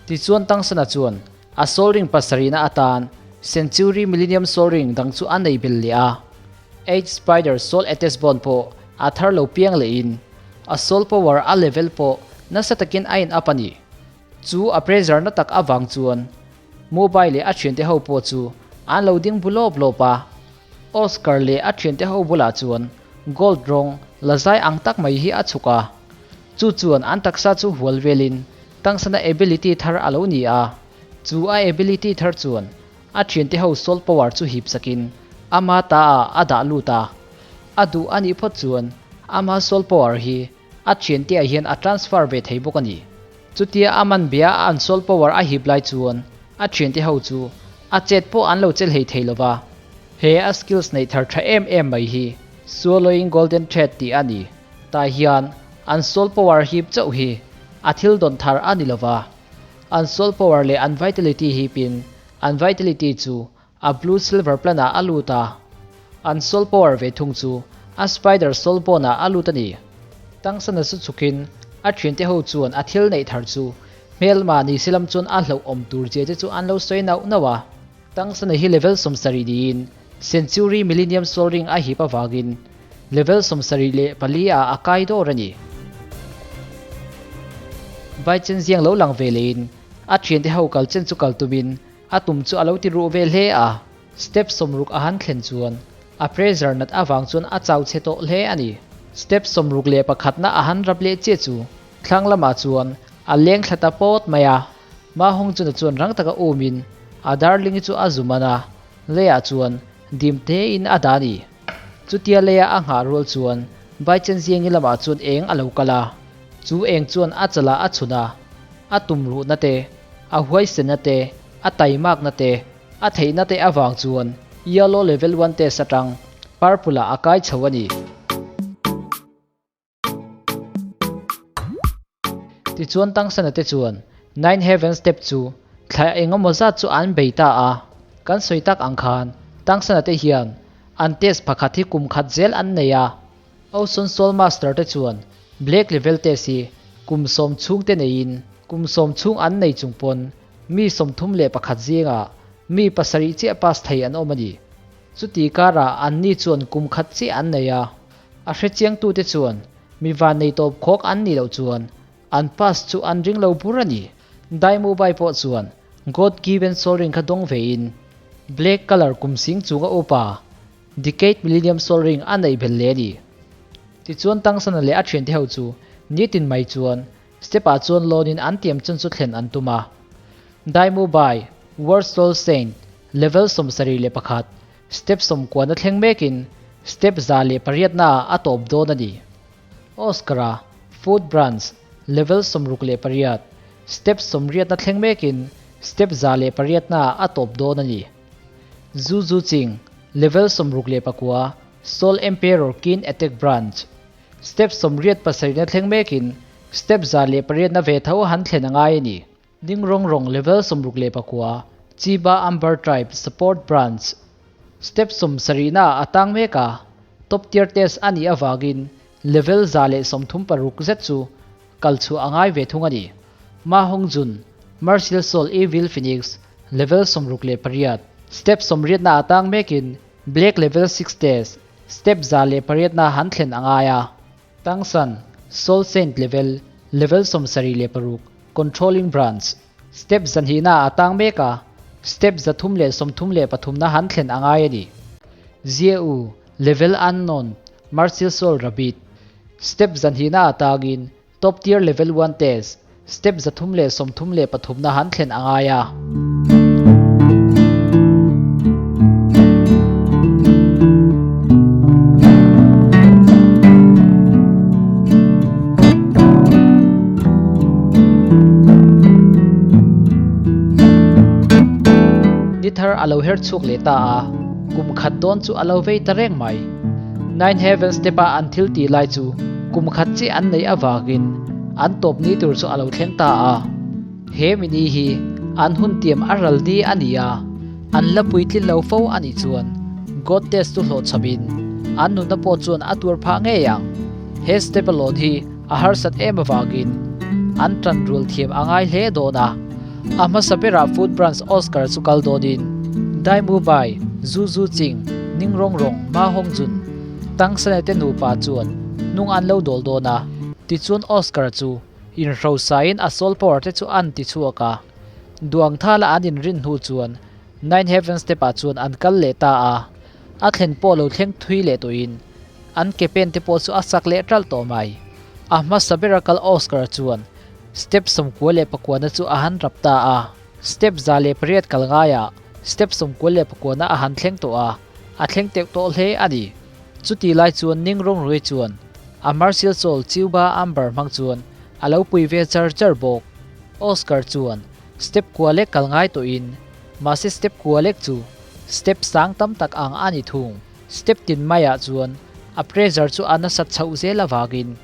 Tichuan Tangsana chuan a Soul Ring pasarihna atan Century Millennium Soul Ring dang chu a nei bel leh a. Eight Spider Soul Ates Bone pawh a thar lo piang lehin a Soul Power a level pawh nasa takin a in up a ni. Chu a pressure na tak avang chuan Mobile leh a thiante ho pawh chu an lo ding bu lawp lawp a. Oscar leh a thiante ho bulah chuan gold rawng la zai ang tak mai hi a chhuk a. Chu chuan an taksa chu hual velin tangsana ability thar a lo ni a. Chu a ability thar chuan a thiante ho soul power chu hip sakin ama ta ah a dah lut a. A duh a nih phawt chuan ama soul power hi A thiante ah hian a transfer ve thei bawk a ni. Chutia a man bia a an soul power a hip lai chuan a thiante ho chu a chet pawh an lo chelhei thei lo va. He a skills neih thar tha em em mai hi Swallowing Golden Thread tih a ni. Tah hian an soul power hip chauh hi a thil dawn thar a ni lo va. An soul power leh an vitality hipin an vitality chu A blue silver plan ah a lut a, an soul power ve thung chu a spider soul bone ah a lut a ni. Tangsana chu chhukin a thiante ho chuan a thil neih thar chu hmelma ni silam chuan a hlauh awm tur zia te chu an lo sawi nauh nauh a. Tangsana hi level 70 niin Century Millennium Soul Ring a hip avangin level 74 ah a kai dawr a ni. Baichen ziang lo lang ve lehin a thiante ho kal chen chu kal tumin A tum chu a lo ti ruh ve hle a, step 60 a han thlen chuan a pressure nat avang chuan a chau chhe tawh hle a ni. Step 61 na a han rap leh chiah chu thlang lamah chuan a leng thla ta pawt mai a, Ma Hong Chuna chuan rang taka umin a darling chu a zu man a, leiah chuan dim tein a dah a ni. Chutia leia a nghah rual chuan Baichen Ziangi lamah chuan eng a lo kal a, chu eng chuan a chalah a chhun a, a tum ruhna te, A huaisenna te, a taimakna te, a theihna te avang chuan Yellow Level One test atang Purple ah a kai chho a ni. Tichuan Tangsana te chuan Nine Heaven Step chu thla eng emaw zat chu an bei ta a, kan sawi tak ang khan Tangsana te hian an test pakhat hi kum khat zel an nei a, Ocean Soul Master te chuan Black Level test hi kum 10 chhung te neiin kum 10 chhung an nei chung pawn mi 31 zingah mi 7 chiah pass thei an awm a ni. Chuti karah anni chuan kum khat chiah an nei a, a hrechiangtute chuan mi vannei tawp khawk an nih loh chuan an pass chu an ring lo bur a ni. Daimubai pawh chuan God Given Soul Ring kha dawng vein Black Colour kum sing chunga upa Decade Millennium Soul Ring a neih belh leh a ni. Tichuan Tangsana leh a thiante ho chu nitin mai chuan step ah chuan lawn in an tiam chun chu thlen an tum a. Daimu Bai, World Soul Saint, level 71, step 90 na thleng mekin step 108 na ah a tawp dawn a ni. Oscar-a, Food Branch, level 68, step 80 na thleng mekin step 108 na ah a tawp dawn a ni. Zhu Zhu Ching, Level 69, Soul Emperor Kin Attack Branch, Step 87 na thleng mekin Step 108 na ve tho han thlen a ngai a ni. Ding Rong Rong Level 69, Chiba Amber Tribe Support Branch, Step 70 na a tang mek a, Top Tier Test a nih avangin Level 136 zet chu kal chhuah a ngai ve thung a ni. Ma Hong Jun, Martial Soul Evil Phoenix, Level 68, Step 80 na atang mekin Black Level 6 Test, Step 108 na han thlen a ngai a. Tang San, Soul Saint Level, Level 76, Controlling Branch, Step 2 na atang mek a, Step 333 na han thlen a ngai a ni. Jie U, Level Unknown, Martial Soul Rabbit, Step 2 na atangin Top Tier Level One Test, Step 333 na han thlen a ngai a. Ni thar a lo her chhuak leh ta a, kum khat dawn chu a lo vei ta reng mai. Nine Heavens Step-a an thil tih lai chu kum khat chiah an neih avangin an tawp ni tur chu a lo thleng ta a. He mini hi an hun tiam a ral ni a ni a, an la puitlin lo fo a nih chuan God test chu hlawhchhamin an nunna pawh chuan a tuar phah ngei ang. He step a lawn hi a harsat em avangin an tan rual thiam a ngai hle dawn a. A hmasa berah Food Branch Oscar chu kal dawnin Dai Mu Bai, Zu Zu Ching, Ning Rong Rong, Ma Hong Jun, Tang Sane te nupa chuan hnung an lo dawl dawn a. Tichuan Oscar chu inhrosain a soul power te chu an ti chhuak a. Duang thala an inrin hnu chuan Nine Heavens Step ah chuan an kal leh ta a. A thlen pawh lo thleng thui leh tawhin an ke pen te pawh chu a sak leh ṭalh tawh mai. A hmasa bera kal Oscar chuan step 99na chu a han rap ta a. Step 108 kal ngaiah step 99na a han thleng tawh a, a thleng teuh tawh hle a ni. Chuti lai chuan Ning Rongrui chuan a Martial Soul Chiuba Amber hmang chuan a lo pui ve char char bawk. Oscar chuan step kua lek kal ngai tawhin mahse step kua lek chu Step sang tam tak ang a ni thung. Step tin maiah chuan a pressure chu a nasat chhoh zel avangin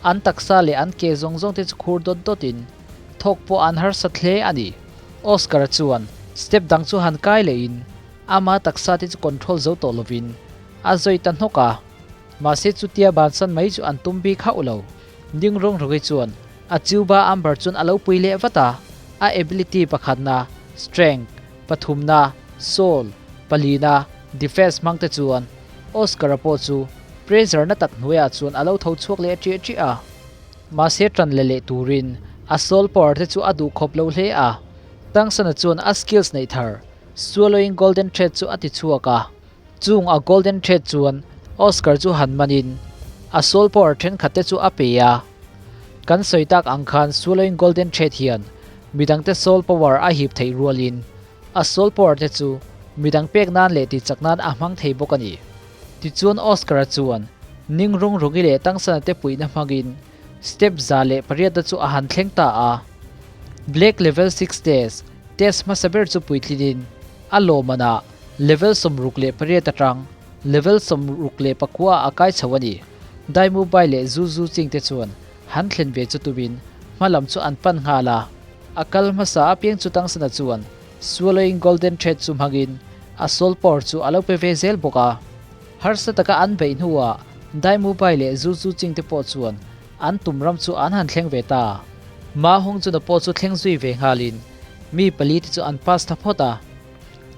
an taksa leh an ke zawng zawng te chu khur dawt dawtin thawk pawh an harsat hle a ni. Oscar chuan step dang chu han kai lehin ama taksa te chu control zo tawh lovin a zawi ta hnawk a. Mahse chutia bansan mai chu an tum bik hauh lo. Ding rawng rawki chuan a Cuba Amber chuan a lo pui leh vat a, a ability pakhatna, strength, Pathumna, Soul, palina, Defense hmangte chuan Oscar-a pawh chu pressure na tak hnuaiah chuan a lo tho chhuak leh ṭiah ṭiah a. Mahse ṭan le leh turin a soul power te chu a duh khawp lo hle a. Tangsana chuan a skills neih thar, swallowing golden thread chu a ti chhuak a. Chung a golden thread chuan Oscar chu han manin a soul power ṭhenkhat te chu a pe a. Kan sawi tak ang khan swallowing golden thread hian Midangte soul power a hip theih rualin a soul power te chu midang pek nan leh tihchak nan a hmang thei bawk a ni. Tichuan Oscar-a chuan Ning Rung Rungi leh Tangsana te puihna hmangin step 108 na chu a han thleng ta a. Black Level 6 test, test hmasa ber chu puitlinin a lawmmanah level 68 atang level 69 ah a kai chho a ni. Daimubai leh Zuzu Ching te chuan Han thlen ve chu tumin hma lam chu an pan nghal a. A kal hmasa apiang chu Tangsana chuan Swallowing Golden Thread chu hmangin a soul power chu a lo pe ve zel bawk a. Harsa taka an beih hnuah Daimubai leh Zu Zu Ching te pawh chuan an tum ram chu an han thleng ve ta. Ma Hung Chuna pawh chu thleng zui ve nghalin mi pali te chu an pass tha phawt a.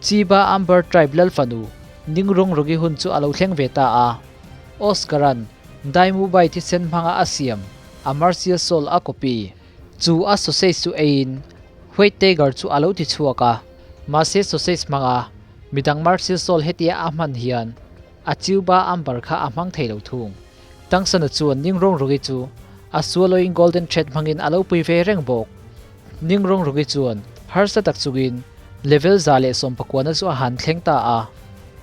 Chiba Amber Tribe lal fanu Ningrung Rugi hun chu a lo thleng ve ta a. Oscar-a'n Daimubai thisen hmanga a siam a Marcia Soul a copy chu a sausage chu eiin White Tiger chu a lo ti chhuak a, mahse sausage hmanga midang Marcia Soul hetia a hman hian a Cuba Amber kha a hmang thei lo thung. Tangsana chuan Ningrong Rugi chu a swallowing golden thread hmangin a lo pui ve reng bawk. Ningrong Rugi chuan harsa tak chungin level 119 na chu a han thleng ta a,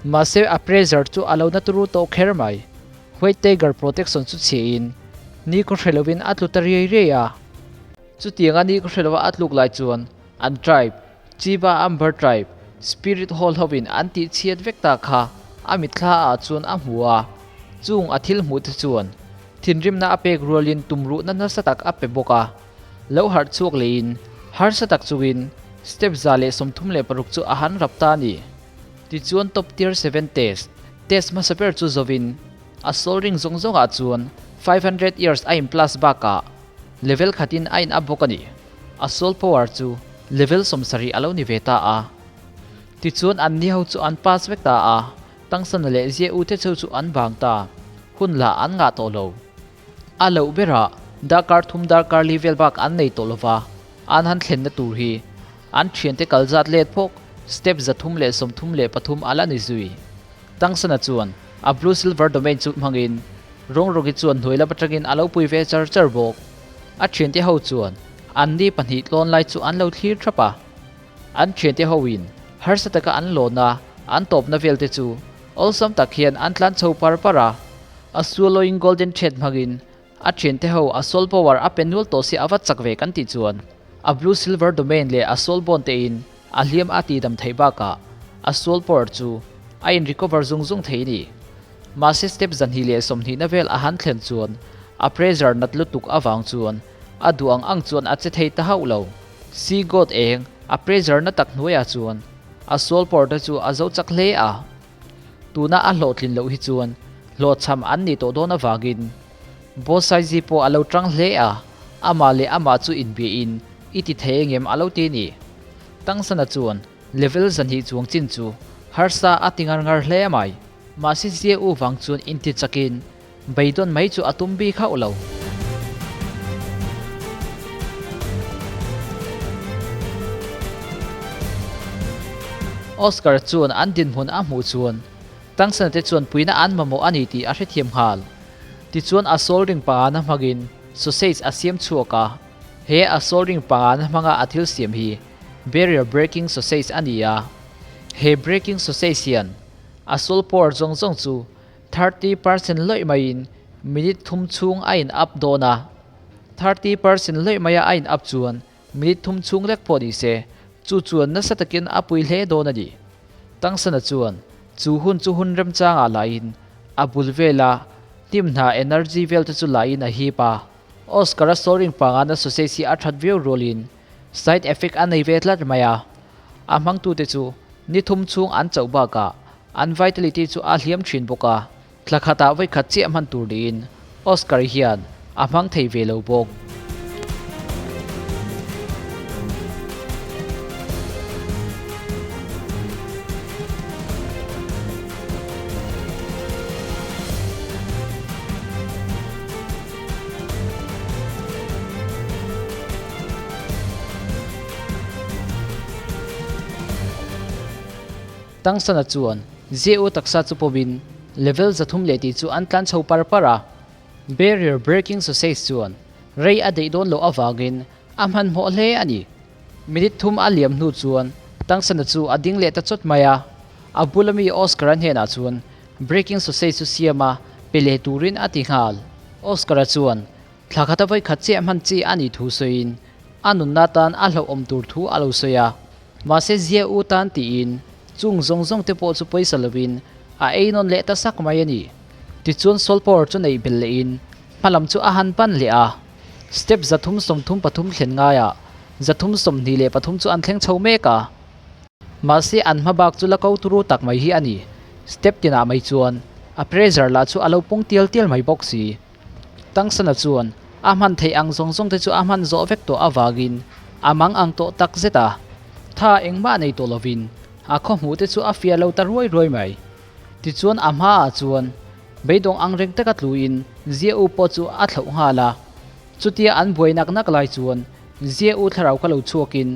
mahse a pressure chu a lo na turu tawh kher mai. White Tiger protection chu chhia in ni khaw hre lovin a tlu ta riai riai a. Chutianga ni khaw hre lova a tluk lai chuan an tribe, Chiba Amber tribe, Spirit Hall hovin an tih chhiat vek ta kha a mitthla ah chuan a hmu a. Chung a thil hmuh te chuan thinrimna a pek rualin tumruhna nasa tak a pe bawk a. Lo harh chhuak leiin harsa tak chungin step 136 chu a han rap ta a ni. Tichuan top tier 7 test, test hmasa ber chu zovin a soul ring zawng zawngah chuan 500 years a in plus bakah level khatin a in up bawk a ni. A soul power chu level 70 a lo ni ve ta a. Tichuan an ni ho chu an pass vek ta a, Tangsana leh Zia U te cheu chu an bang ta. Hun lah an ngah tawh lo. A loh berah darkar thum darkar li vel bak an nei tawh lova, an han thlenna tur hi an thiante kal zat let phawk step 333 a la ni zui. Tangsana chuan a blue silver domain chu hmangin Rawngrawgi chuan hnuai lam atangin a lo pui ve char char bawk. A thiante ho chuan an ni pahnih tlawn lai chu an lo thlir thap a. An thiante hoin harsa taka an lawn a, an tawpna vel te chu awlsam tak hian an tlan chho par par a. A swallowing golden thread hmangin a thiante ho a soul power a pe nual tawh si a va chak ve kan tih chuan a blue silver domain leh a soul bond te in a hliam a tihdam theih bakah a soul power chu a in recover zung zung thei ni. Mahse step 220 na vel a han thlen chuan a pressure nat lutuk avang chuan a duh ang ang chuan a che thei ta hauh lo. Sea god eng a pressure na tak hnuaiah chuan a soul power te chu a zo chak hle a. Tuna a hlawhtlin loh hi chuan hlawhchham an nih tawh dawn avangin Bosaizi pawh a lo tang hle a, amah leh amah chu inbiahin i ti thei engem a lo ti a ni. Tangsana chuan level 200 chuang chin chu harsa a ti ngar ngar hle mai. Mahse Zia U vang chuan inti chakin beidawn mai chu a tum bik hauh lo. Oscar chuan an dinhmun a hmuh chuan Tangsana te chuan puihna an mamawh a ni tih a hrethiam nghal. Tichuan a soul ring pangana hmangin sausage a siam chhuak a. He a soul ring pangana hmanga a thil siam hi barrier breaking sausage a ni a. He breaking sausage hian a soul power zawng zawng chu 30% lawih maiin minute thum chhung a in up dawn a. 30% lawih maia a in up chuan minute thum chhung lek pawh ni se, chu chuan nasa takin a pui hle dawn a ni. Tangsana chuan chu hun chu hun remchangah lahin a bul vela hnim hna energy vel te chu lahin a hip a. Oscar-a soaring pangana sausage hi a that viau rualin side effect a nei ve tlat mai a. A hmangtute chu ni thum chhung an chauh bakah an vitality chu a hliam thin bawk a, thla khatah vawi khat chiah hman tur niin Oscar hian a hmang thei ve lo bawk. Tangsana chuan Zeu taksa chu pawhin level 300 leh tih chu an tlan chho par par a. Barrier breaking sausage chuan rei a deih dawn loh avangin a hmanhmawh hle a ni. Minute thum a liam hnu chuan Tangsana chu a ding leh ta chawt mai a. A bula mi Oscar-a hnenah chuan breaking sausage chu siam a, pe leh turin a ti nghal. Oscar-a chuan thla khata vawi khat chiah hman chi a nih thu sawiin a nunna tan a hlauhawm tur thu a lo sawi a. Mahse Zia U tan tiin chung zawng zawng te pawh chu pawisa lovin a ei nawn leh ta sak mai a ni. Tichuan soul power chu neih belh lehin hmalam chu a han pan leh a. Step 333 thlen ngaiah 323 chu an thleng chho mek a. Mahse an hma bak chu la ko turu tak mai hi a ni. Step tinah mai chuan a pressure lah chu a lo pung tial tial mai bawk si. Tangsana chuan a hman theih ang zawng zawng te chu a hman zawh vek tawh avangin a mang ang tawh tak zet a. Tha engmah nei tawh lovin a khaw hmuh te chu a fiah lo ta ruai ruai mai. Tichuan a hmaah chuan beidawng ang reng taka tluin Zia U pawh chu a thlauh nghal a. Chutia an buai nak nak lai chuan Zia U thlarau kha lo chhuakin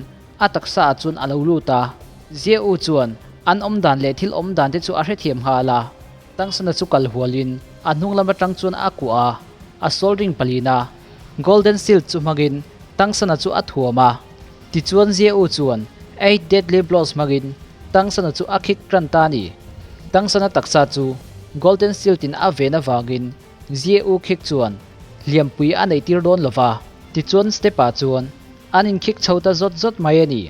a taksa ah chuan a lo lut a. Zia U chuan an awm dan leh thil awm dan te chu a hrethiam nghal a. Tangsana chu kal hualin a hnung lam atang chuan a kuah a, a soul ring palina golden shield chu hmangin Tangsana chu a thuam a. Tichuan Zia U chuan eight deadly blows hmangin Tangsana chu a khik tan ta a ni. Tangsana taksa chu golden shield in a ven avangin Zia U khik chuan hliampui a neih tir dawn lova. Tichuan step ah chuan an inkhik chho ta zawt zawt mai a ni.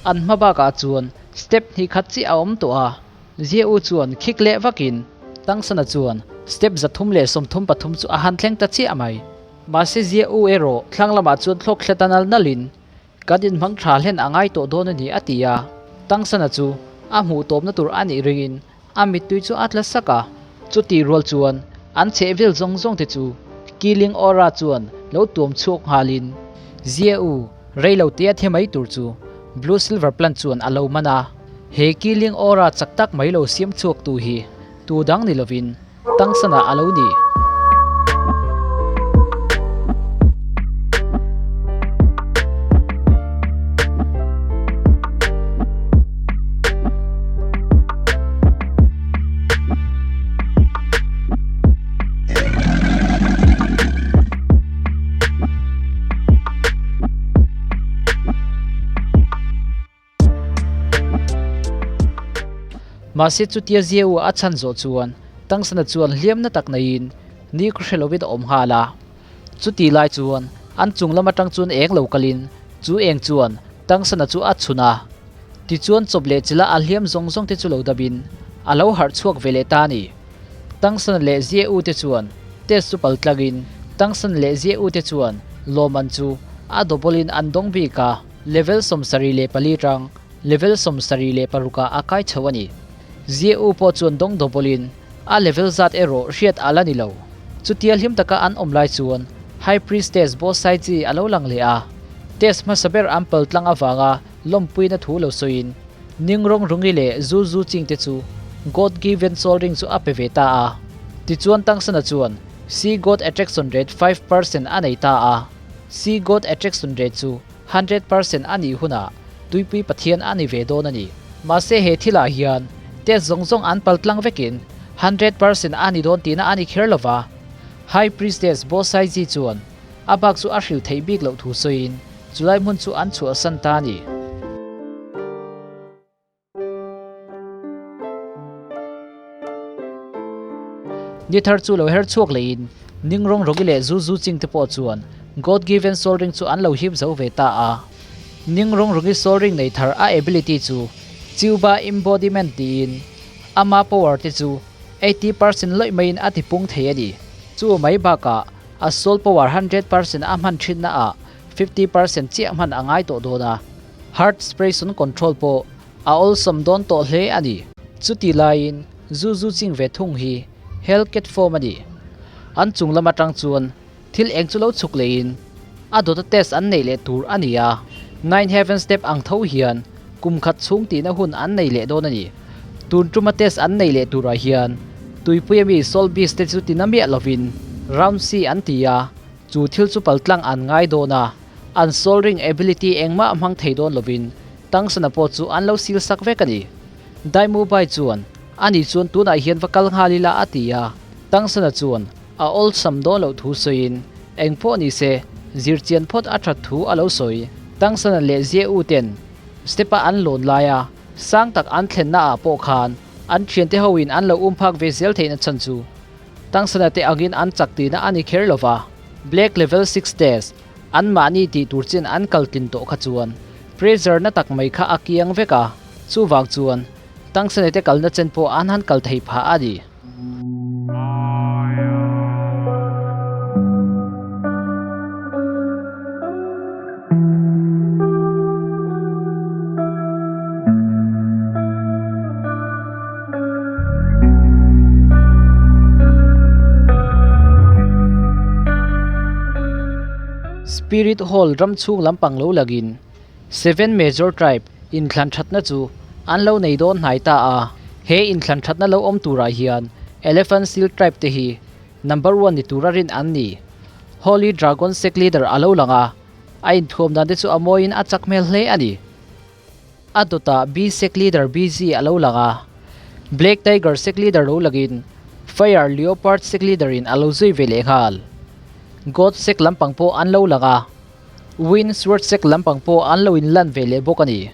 An hma bakah chuan step hnih khat chiah a awm tawh a, Zia U chuan khik leh vakin Tangsana chuan step 333 chu a han thleng ta chiah mai. Mahse Zia U erawh thlang lamah chuan thlawk thla ta nal nalin kan inhmang tha hlen a ngai tawh dawn a ni a ti a. Tangsana chu a hmuh tawpna tur a nih ringin a mittui chu a tla sak a. Chutih rual chuan an chheh vel zawng zawng te chu Killing Aura chuan lo tuam chhuak nghalin Zia U rei lo te a thi mai tur chu Blue Silver Plant chuan a lo man a. He Killing Aura chak tak mai lo siam chhuak tu hi tu dang ni lovin Tangsana a lo ni. Mahse chutia Zeu a chhan zawh chuan Tangsana chuan hliamna tak neiin ni khaw hre lovin a awm nghal a. Chutih lai chuan an chung lam atang chuan eng lo kalin chu eng chuan Tangsana chu a chhun a. Tichuan chawp leh chila a hliam zawng zawng te chu lo dabin a lo harh chhuak ve leh ta a ni. Tangsana leh Zeu te chuan test chu pal tlangin Tangsana leh Zeu te chuan lawmman chu a double in an dawng bik a. Level 74 tang level 76 ah a kai chho a ni. Zia-u pawh chuan dawng dawbawlin a level zat erawh hriat a la ni lo. Chutia hlim taka an awm lai chuan High Priestess Bo Sai Chi a lo lang leh a. Test hmasa ber an pal tlang avanga lawmpuina thu lo sawiin Ningrong Rungi leh Zu Zu Ching te chu God Given Soul Ring chu a pe ve ta a. Tichuan Tangsana chuan Sea God Attraction Rate 5% a nei ta a. Sea God Attraction Rate chu 100% a nih hunah Tuipui Pathian a ni ve dawn a ni. Mahse he thilah hian test zawng zawng an pal tlang vekin 100% a ni dawn tihna a ni kher lova. High Priestess Bo Sai Ji chuan a bak chu a hrilh theih bik loh thu sawiin chulai hmun chu an chhuahsan ta a ni. Ni thar chu lo her chhuak leiin Ningrong Rogi leh Zu Zu Ching te pawh chuan God Given Soul Ring chu an lo hip zo ve ta a. Ningrong Rogi Soul Ring nei thar a ability chu Chiuba Embodiment tiin ama power te chu 80% lawih maiin a tipung thei a ni. Chu mai bakah a soul power 100% a hman thinna ah 50% chiah hman a ngai tawh dawn a. Heart Expression Control pawh a awlsawm dawn tawh hle a ni. Chuti laiin zu zu ching ve thung hi Hellcat form a ni. An chung lam atang chuan thil eng chu lo chhuk leiin a dawta test an neih leh tur a ni a. Nine Heaven Step ang tho hian kum khat chhung tihna hun an nei leh dawn a ni. Tun tuma test an neih leh turah hian tuipui ami Soul Beast te chu tina miah lovin Round C an ti a, chu thil chu paltlang an ngai dawn a. An soul ring ability engmah hmang thei dawn lovin Tangsana pawh chu an lo sil sak vek a ni. Daimu Bai chuan, Ani chuan tunah hian va kal nghal ila a ti a. Tangsana chuan a awlsam dawn loh thu sawiin, Eng pawh ni se, zirchian phawt a that thu a lo sawi. Tangsana leh Zia U ten step-a an lawn laia sang tak an thlenna ah pawh khan an thiante hoin an lo um phak ve zel theihna chhan chu Tangsana te angin an chak tihna a ni kher lova. Black Level 6 Test An mahni tih tur chin an kal tlin tawh kha chuan pressure na tak mai kha a kiang vek a, chuvang chuan Tangsane te kalna chen pawh an han kal thei phah a ni. Spirit Hall ram chhung lampang lo lagin Seven Major Tribe inthlan thatna chu an lo nei dawn hnai ta a. He inthlan thatna lo awm turah hian Elephant Seal Tribe te hi number one ni tura rin an ni. Holy Dragon Sect Leader a lo lang a, a inthuam dan te chu a mawiin a chak hmel hle a ni. A dawtah B Sect Leader BZ a lo lang a, Black Tiger Sect Leader lo langin Fire Leopard Sect Leader in a lo zui ve leh nghal. God Sect lampang pawh an lo lang a, Wind Sword Sect lampang pawh an lo inlan ve leh bawk a ni.